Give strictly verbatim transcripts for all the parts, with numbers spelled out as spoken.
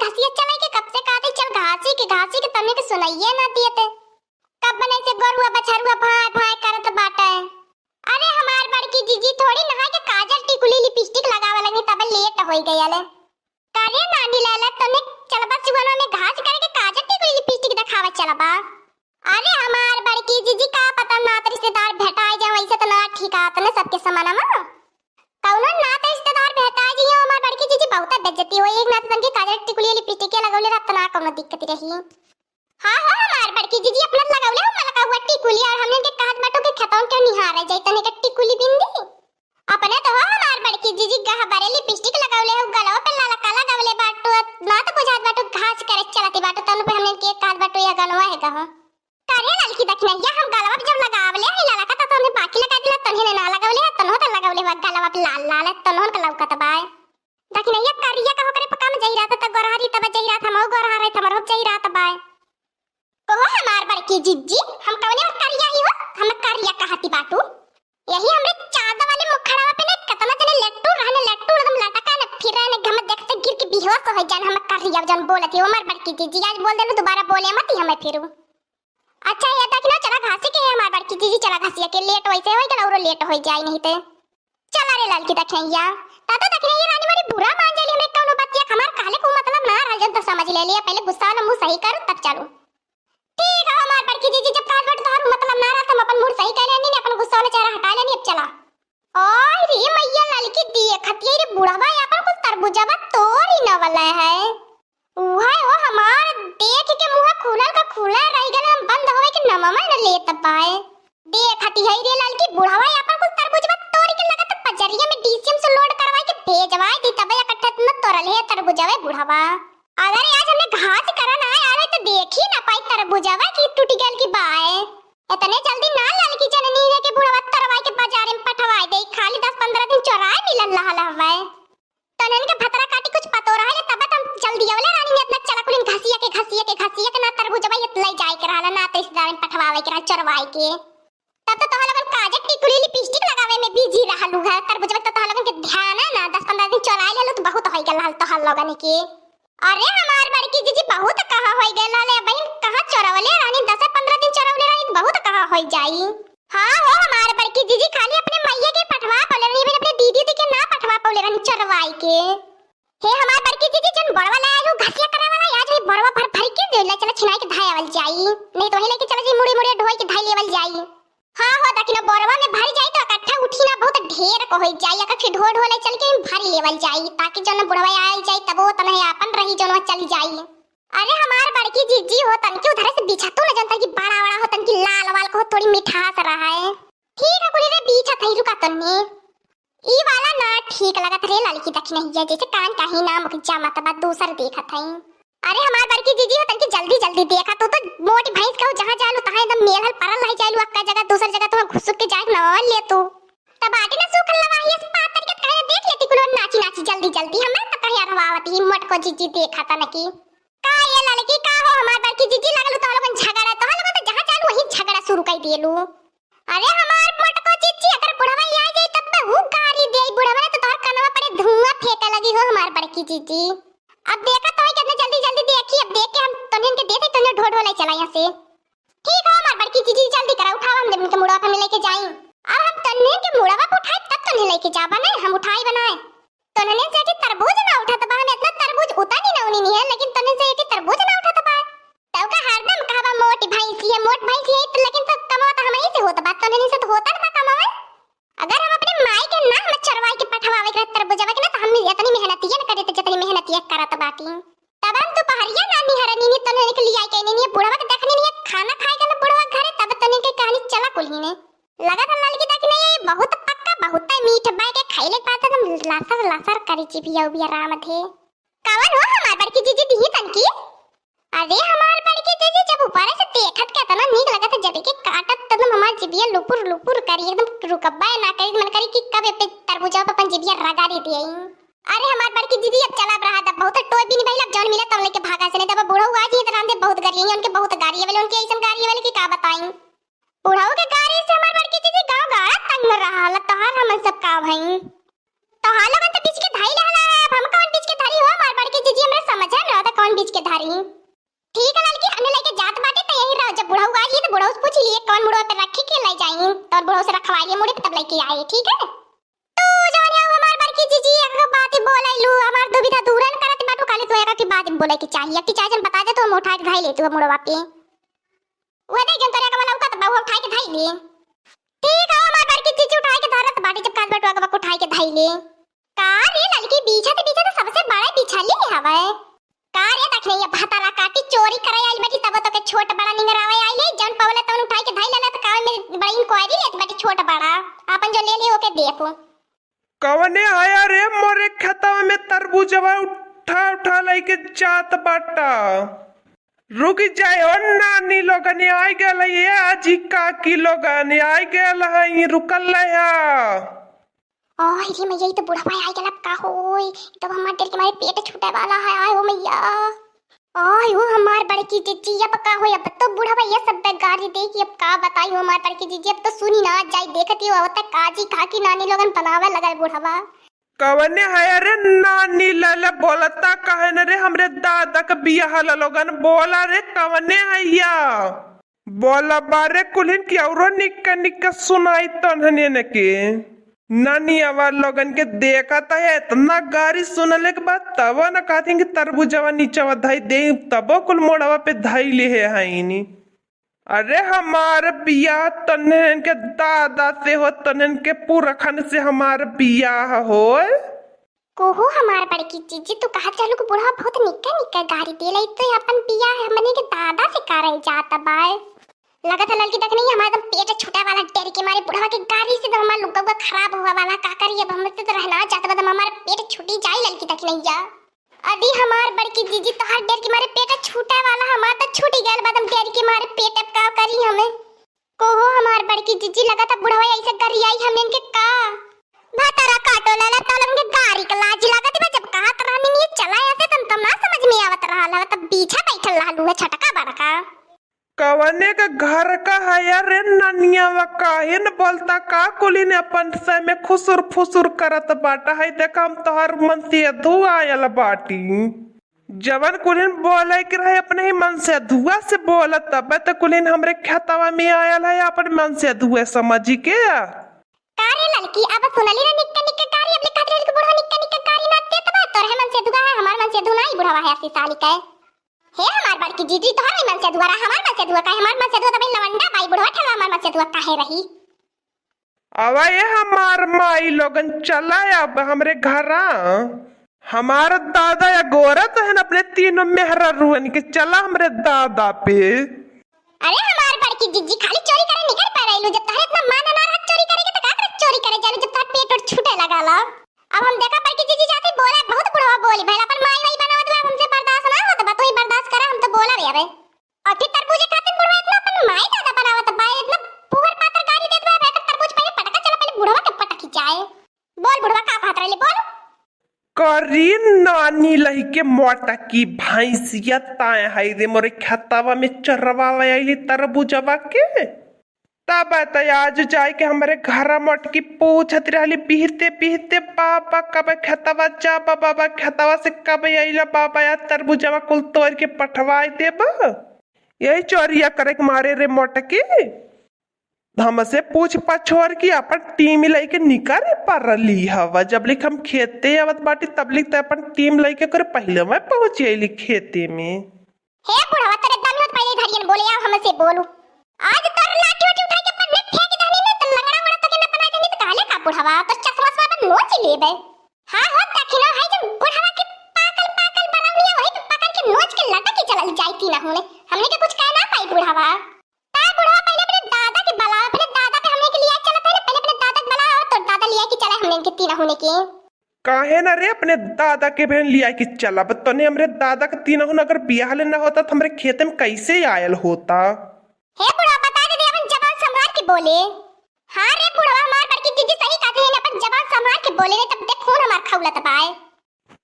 घसिया चलाई के कब से कहत ही चल घासी के, घासी के, तने के सुनाइए ना दिए ते। कब बने से गोरुआ बछरुआ भाय भाय करत बाटे। अरे हमार बड़की जीजी थोड़ी नहाई के काजर टिकुली लिपस्टिक लगावे लगी तब लेट होई गई अले। करे नानी लैला तने चलबा सुगनवा में घास करे के काजर टिकुली लिपस्टिक देखावे चलबा। अरे हमार बड़की जीजी का पता नात रिश्तेदार भेटाए जाओ, ऐसे तो ना ठीक आत ने सबके समाना में। कौनो नात रिश्तेदार भेटाए जाइयो हमार बड़की जीजी बहुत बेइज्जती होई, एक नात तनकी काजर टिकुली लिपस्टिक के लगौले रहत ना कौनो दिक्कत रही। हाँ हो हमार बड़की जीजी अपना लगौले हो मला का हुआ टिकुली और हमने के कहत बाटू के खेतौन के निहारे जाई तने के टिकुली बिंदी। अपने तो हो हमार बड़की जीजी गह बरे लिपस्टिक लगौले हो गलवा पे लाला का लगौले बाटू ना तो बुझात बाटू घास करे चलती बाटू तनु पे हमने के कहत बाटू या गनवा है गह। करे ललकी दखिनैया हम गलवा पे जब लगावले है लाला का तो तने बाकी लगा दिला तन्हे ने ना लगौले है तन्हो तो लगौले बा गलवा पे लाल लाल है तन्हो का लौकत बाय। दखिनैया करिया का होकरे पका में जहिरात त गोरहरी तब जहिरात हमहू गोरहा रहे हमर हो जहिरात बाय। कहो हमार बड़की जिज्जी हम कवने में करिया ही हो हम करिया कहती बाटू। यही हमरे चाँद वाले मुखड़वा पे ने कितना जने लट्टू रहने लट्टू एकदम लटका ने फिर रहने घम देखते गिर के बेहोश हो जान हम करिया जन बोलती हो हमार बड़की जिज्जी आज बोल देनु दोबारा बोले मत ही हमें फिर। अच्छा ये देख ना चला घासी के है हमार बड़की जीजी चला घासिया के लेट वैसे होई गल औरो लेट होई जाई नहीं ते। चला रे ललकी दखिनैया। दादा दखिनैया रानी मारी बुरा मान जाली हमरे कौनो बतिया हमार कहले को मतलब ना रहल जन तो समझ ले लिया पहले गुस्सा वाला मुंह सही करो तब चलो। ठीक है हमार बड़की जीजी जब काल बट तोहर मतलब ना रहत हम अपन मूड सही कर लेनी अपन गुस्सा वाला चेहरा हटा लेनी अब चला। ओए रे मैया ललकी देखत ये रे बुढ़वा अपन कुल तरबुजवा तोरी न वाला है। उहे ओ हमार देख के मुँह खुलल का खुला रह गल हम बंद होवे के नमवा न लेत पाए। देखती है रे ललकी बुढ़वा अपन कुल तरबुजवा तोरी के लगत पजरिया में डीसीएम से लोड करवाई के भेजवाई दी तबे इकट्ठा न तोरल है तरबुजवे बुढ़वा। अगर आज हमने घास करन आए आवे तो देखी ना पाई तरबुजवा की टूट गल की बाए। इतने जल्दी ना ललकी जननी है कि बुढ़वा तरवाई के बाजारे में पठवाई दे खाली दस पन्द्रह दिन चोराए मिलल रहल हवे। तोहन के भतरा काटी कुछ पतो रहे तब त हम जल्दी अवले रानी ने इतना चला कुलिन घसिया के घसिया के घसिया के ना तरबुजवा ये ले जाए के रहला ना रिश्तेदार में पठवावे के रहल चोरवाई के। तब तो तोहर लगन काजर टिकुली लिपस्टिक लगावे में बिजी रहलू है तरबुजवा तो तोहर लगन के ध्यान है ना दस पन्द्रह दिन चोराए लेलू तो बहुत होई गल रहल तोहर लगन के। अरे हमार बड़की जीजी बहुत कहा होई गल रहले बहिन कहाँ चोरवले रानी दस पन्द्रह दिन चोरवले रानी तो बहुत कहा होई जाई। हाँ हो हमार बड़की जीजी खाली अपने मैया के पठवा पौले रहनी अपने दीदी दी के ना पठवा पौले रहनी चोरवाई के। हे हमार बड़की जीजी जन बड़वा ले आयो घसिया करे वाला आज भी बड़वा भर भर के दे ले चला छिनाई के धाय आवल जाई। नहीं तो वही लेके चला जी मुड़े मुड़े ढोई के धाय लेवल जाई। हाँ हो दखिना बड़वा में भर जाई तो इकट्ठा उठी ना बहुत ढेर को होई जाई अगर फिर ढो ढो ले चल के भर लेवल जाई ताकि जन बुढ़वा आए जाई तब वो तनहे आपन रही जन चल जाई। अरे हमार बड़की जीजी हो तनकी उधर से बिछा तू न जनता की बड़ा बड़ा हो तनकी लाल वाल को थोड़ी मिठास रहा है। ठीक है कुली रे बिछा थई रुका तन्ने। ई वाला ना ठीक लगत रे ललकी दखिनैया जैसे कान कहीं ना मुख जामत बा दूसर देखत हई। अरे हमार बड़की जीजी हो तनकी जल्दी जल्दी देखा तू तो मोटी भैंस कहू जहाँ जालू तहाँ एकदम मेलहल परल रह जालू अक्का जगह दूसर जगह तू घुसुक के जाए नवा ले तू। तब आटे ना सूखल लवाही से पातर के कहे देख लेती कुलो नाची नाची जल्दी जल्दी हमें तो कहे अरवावत ही मोटको जीजी देखा तनकी। का ये ललकी का हो हमार बड़की जीजी लगल तो लोगन झगड़ा तो लोगन तो जहाँ चालू वही झगड़ा शुरू कर दिए लू। अरे हमार मोटको जीजी अगर बुढ़वा आ जाई तब तो हु गारी दे बुढ़वा तो तोहर कनवा पड़े धुआं फेंके लगी हो हमार बड़की जीजी। अब देखा तो है कितने जल्दी जल्दी देखी अब देख के हम तनिन के देते तनिन ढो ढो ले चला यहाँ से। ठीक हो हमार बड़की जीजी जल्दी करा उठावा हम देवन के मुड़वा पे हम लेके जाई। अब हम तनिन के मुड़वा पे उठाई तब तनिन लेके जाबा नहीं हम उठाई बनाए। तोहने से कि तरबूज ना उठत बा, हम इतना तरबूज उतानी ना उनी नहीं है, लेकिन तोहने से कि तरबूज ना उठत बा। तब का हरदम कहबा मोट भैंसी है, मोट भैंसी है, तो लेकिन तो कमावा तो हमही से होत बा, तोहने से तो होता ना बा कमावा। अगर हम अपने माई के ना हम चरवाई के पठवावे के तरबूजवा के ना, तो हम इतनी मेहनतिया न करे, तो जितनी मेहनतिया करत बाटी। तब हम दोपहरिया ना निहरनी नहीं, तोहने के लिए आई के नहीं, बुढ़वा के देखनी नहीं, खाना खाए के ना बुढ़वा घरे, तब तोहने के कहनी चला कुल्ही ने। लगत है ललकी दखिनैया बहुत पक्का, बहुत मीठ बा, के खइले के बाद एकदम लसर लसर करी जिभिया उभिया राम धे। कवन हो हमार बड़की जीजी दिही तनकी? अरे हमार बड़की जीजी जब ऊपर से देखत के इतना नीक लगत है, जब के काटत एकदम हमार जिभिया लुपुर लुपुर करी, एकदम रुकबा ना करी, मन करी कि कब ए पे तरबूजा पे अपन जिभिया रगारी दिए। अरे हमार बड़की जीजी अब चला रहा, तब बहुत टोय भी नहीं भइल, अब जौन मिला तब लेके भागा से, नहीं तब बूढ़ो आज ही तो रामदेव बहुत गारी है, उनके बहुत गारी है, उनके ऐसन गारी है कि का बताई। बुढ़ऊ के गारी से हमार बड़की जीजी गाँव गाड़ा तंग में रहा, तोहार हमन सब का भई। तोहार लोगन तो बीच के धाई रहला है, अब हम कौन बीच के धारी हो, हमार बड़की जीजी हमरा समझ में रहता, अरे ठीक है ललकी, हमने लेके जात बाटे, त यहीं रहो। जब बुढ़ऊ आई त बुढ़ऊ से पूछ लिए कौन मुड़वा पे रखी के ले जाई, तो बुढ़ऊ से रखवा लिए मुड़ी पे, तब लेके आए, ठीक है? तू जौन है हमार बड़की जीजी, एक बात ही बोलैलू, हमार दुविधा दूरन करत बाटू, खाली तू एक की बात बोले के चाहिए, कि चाहे जन बता दे तो हम उठा के धई लेतू मुड़वा पे। वो देख जन तोरे का लौका त बउआ उठाई के धई ले। ठीक है, हमार बड़की जीजी उठाई के धरत बाटी, जब काज बटुआ के बक उठाई के धई ले। का रे ललकी, बीछा त, बीछा त सबसे बड़ा बिछली हवे। का रे दखिनैया, भतारा काटी चोरी करे आइल बाटी, तब तो के छोट बड़ा निंगरावे आइल है, जौन पवले तौन उठाई के धई लेला, त कावे में बड़ी इंक्वायरी लेत बाटी छोट बड़ा, आपन जो ले ले ओके देखो। कवने आया रे मोरे खेतवा में तरबूजवा उठा उठा लेके जात बाटा। रुक जाए ओ नानी लोगन, आइ गल है, ए आजी काकी लोगन, आइ गल है, रुकल रहा। आय रे मैया, ई तो बुढ़वा आइ गल, अब का होई? ई तो हमार डर के मारे पेट छूटे वाला है। आय हो मैया, आय हो हमार बड़की जीजी, अब का होई? अब तो बुढ़वा ये सब गारी दे कि अब का बताई हो हमार बड़की जीजी, अब तो सुनी ना जाई, देखती हो आवत काजी काकी नानी लोगन बनावे लगल बुढ़वा। कवने है रे नानी लाला, बोलता कहे न रे, हमरे दादा का बियाह ला लोगन, बोला रे कवने है या? बोला बारे कुल्हिन की औरो निक्का निक्का सुनाई तन्हने न के। नानी आवा लोगन के देखत है, इतना गारी सुनले के बाद तब न कहती कि तरबूजवा नीचवा धई दे, तबो कुल मोड़वा पे धई ले है हाइनी। अरे हमार बियाह तन्हन के दादा से हो, तन्हन के पुरखन से हमार बियाह होय। कोहो हमार बड़की जीजी, तू कहत रहलू कि बुढ़वा बहुत निक्का निक्का गारी देला, ई तो अपन बियाह हमनी के दादा से करे जात बाय। लगत है ललकी दखिनैया, हमार एकदम पेट छूटे वाला डर के मारे बुढ़वा के गारी से तो हमार लुगवा खराब हुआ वाला, का करी अब, हमसे तो रहना जात बा, हमार पेट छूटी जाई ललकी दखिनैया। अदी हमार बड़की जीजी, तोहार डर के मारे पेट छूटे वाला, हमार तो छूटी गइल बा एकदम डर के मारे पेट, अब का करी हमें? कोहो हमार बड़की जीजी, लगत है बुढ़वा ऐसे गरियाई हमने इनके का? भातारा काटो लाला, तोलन के गारी के लाज लागत बा, जब कहत रहनी नहीं चला ऐसे तन तम ना समझ में आवत रहल हवे, तब पीछे बैठल रहलू है छटका बड़का। कवने का घर का है यार रे ननियावा, काहे न बोलता का कुलिन अपन से में खुसुर फुसुर करत बाटा है, देखा हम तोहर मन से धुआयल बाटी। जवन कुलिन बोले के रहे अपने ही मन से धुआ से बोलत, तबे तो कुलिन हमरे खेतवा में आयल है अपन मन से धुआ समझी के। का रे ललकी, अब सुनली ना निक्का निक्का गारी, अब लिखत रहल कि बुढ़वा निक्का निक्का गारी ना देत बा, तोर है मन से धुआ है, हमार मन से धुआ ना, ई बुढ़वा है अस्सी साल के। हे हमार बड़की जीजी, तोहर मन से धुआ रहा, हमार मन से धुआ का, हमार मन से धुआ तबे लवंडा बाई, बुढ़वा ठलवा हमार मन से धुआ काहे रही? अब ए हमार माई लोगन, चला अब हमरे घरा। हमार दादा या गोरत हन अपने तीनों मेहरा रुअन के, चला हमरे दादा पे। अरे हमार बड़की जिज्जी, खाली चोरी करे निकर पड़ेलू। जब तोहरे इतना मन ना रहत चोरी करे के, तो का करे चोरी करे जालू, जब तोहर पेट ओट छूटे लगाला। अब हम देखा बड़की जिज्जी जाते बोला, बहुत बुढ़वा बोली भैला, अपन माई वाई बनावत बा, हमसे बर्दाश्त ना होत बा, तू ही बर्दाश्त करा, हम तो बोला रे अबे। और फिर तरबूजे खातिर बुढ़वा इतना अपन माई दादा बनावत बा, इतना फुहर पातर गारी देत बा, बेटा तरबूज पहिले पटका, चला पहिले बुढ़वा के पटकी जाए। बोल बुढ़वा का कहत रहले, बोल। करी नानी लहिके मोटकी भैंसिया ताए हाय रे मोरे खेतवा में चरवावे आइली तरबूजवा के। तब त आज जाए के हमरे घरा मोटकी पूछत रहली बिहते बिहते, "बाबा कब खेतवा जाबा, बाबा खेतवा से कब अइला बाबा, या तरबूजवा कुल तोड़ के पठवाए देबा?" यही चोरिया करे के मारे रे मोटकी। हमसे पूछ पछोर के अपन टीम लइके निकरे परली हवा। जब लिख हम खेते आवत बाटी, तब लिख त अपन टीम लइके ओकरे पहिले में पहुँच अइली खेते में। हे बुढ़वा, तोरे दम होत पहिले धरियन बोले, आओ हमसे बोलू। आज तोर लाठी उठी उठा के अपन ने फेंक देनी ने, तो लंगड़ा वड़ा तके न बनाई देनी, तो कहले का बुढ़वा, तोर चश्मा से अपन नोच लेबे। हाँ हो, देखी ना, है जब बुढ़वा के पाकल पाकल बनौनिया, वही पे पकड़ के नोच के लटक के चलल जाई तीनहुने। हमने के कुछ कह ना पाई बुढ़वा। ता बुढ़वा पहिले अपने दादा के बुलाओ, अपने दादा पे हमने के लिया चलत है ना, पहिले अपने दादा के बुलाओ, तोर दादा लिया के चला हमने के तीनहुने के। काहे ना रे, अपने दादा के बहन लिया के चलब, तने हमरे दादा के तीनहुन अगर बियाह ले ना होता, तो हमरे खेते में कैसे आयल होता? हे बुढ़वा, बता दे, अपन जबान संभाल के बोले। हाँ रे बुढ़वा, हमार बड़की दीदी सही कहती है, अपन जबान संभाल के बोले, नहीं तब देख खून हमार खौलत बाय।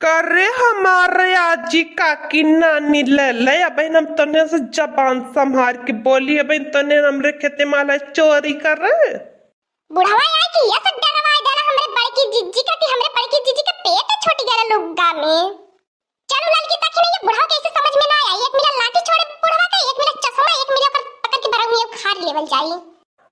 करे हमार आजी काकी नानी ले ले, अब हम तने से जबान संभाल के बोली, अब तने हमरे खेते में आला चोरी करे। बुढ़वा आए कि ये सब डरवाए देला हमरे बड़की जिज्जी का कि हमरे बड़की जिज्जी के पेट छूट गया लुग्गा में। अरे ललकी, देखी ना, ये बुढ़वा के ऐसे समझ में ना आई। एक मिला लाठी छोड़े बुढ़वा के, एक मिला चश्मा, एक मिला ओकर पकड़ के बरहुए उखाड़ लेवल जाई।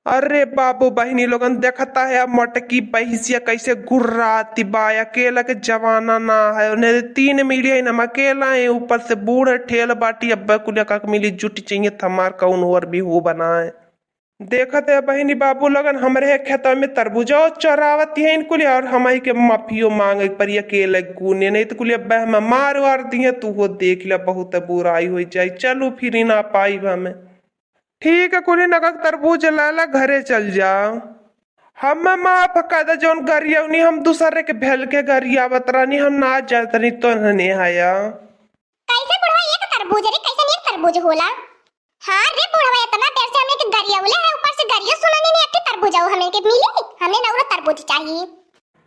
अरे बाबू बहिनी लोगन, देखता है, अब मोटकी भैंसिया कैसे गुर्राती बा। अकेला के जमाना ना है, उन्हें तीन मिलिया, हम अकेला है, ऊपर से बूढ़ ठेल बाटी। अब कुलिया का मिली जुट चाहिए, हमार कौन और भी हो बनाए। देखत है बहिनी बाबू लोगन, हमरे खेतवा में तरबूजा चोरावत हैं कुलिया, और हमही के माफियो मांगे परी अकेले गुने, नहीं तो कुलिया बह में मार वार दिए। तू हो देख ले, बहुत बुराई हो जाई। चलू फिर ना पाई हमें। ठीक है, कुली नगक तरबूज लाला, घरे चल जा। हम माफ कर दे, जौन गरियौनी हम दूसरे के भेल के गरियावत रहनी, हम ना जानत रहनी तो हने आया। कैसे बुढ़वा एक तरबूज रे, कैसे एक तरबूज होला? हाँ रे बुढ़वा, इतना देर से हमने के गरियौले है, ऊपर से गरियो सुनानी नहीं, एक तरबूज हमें के मिली, हमें नौरा तरबूज चाहिए।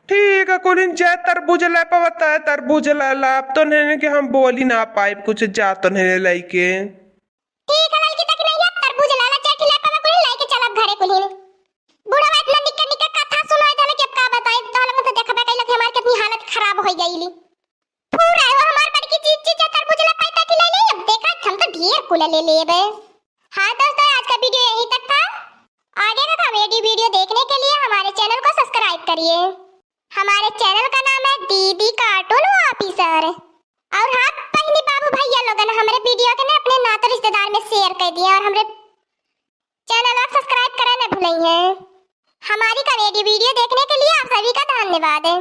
ठीक है, कुलिन जय तरबूज ला पावता है, तरबूज ला ला। अब तो नहीं कि हम बोली ना पाइब कुछ, जा तो नहीं लेके। ठीक है ललकी, तक नहीं अब तरबूज ला ला, चाहे ठिला पावा कुलिन लेके चल अब घरे कुलिन। बुढ़वा इतना निक्का निक्का कथा सुनाए देले कि अब का बताई, तो हम तो देखबे कैलक कि हमार कितनी हालत खराब हो गई। पूरा वो हमार बड़की चीज चीज तरबूज ला पाई ताकि ले ले, अब देखा हम तो ढेर कुल ले लेबे। हाँ दोस्तों, आज का वीडियो यहीं तक था। आगे का कॉमेडी वीडियो देखने के लिए हमारे चैनल को सब्सक्राइब करिए। हमारे चैनल का नाम है दीदी कार्टून ऑफिसर। और हाँ बहिनी बाबू भैया लोगन, हमरे वीडियो के ना अपने नातो रिश्तेदार में शेयर कर दिए और हमरे चैनल को सब्सक्राइब करना न भूलें। हमारी कॉमेडी वीडियो देखने के लिए आप सभी का धन्यवाद है।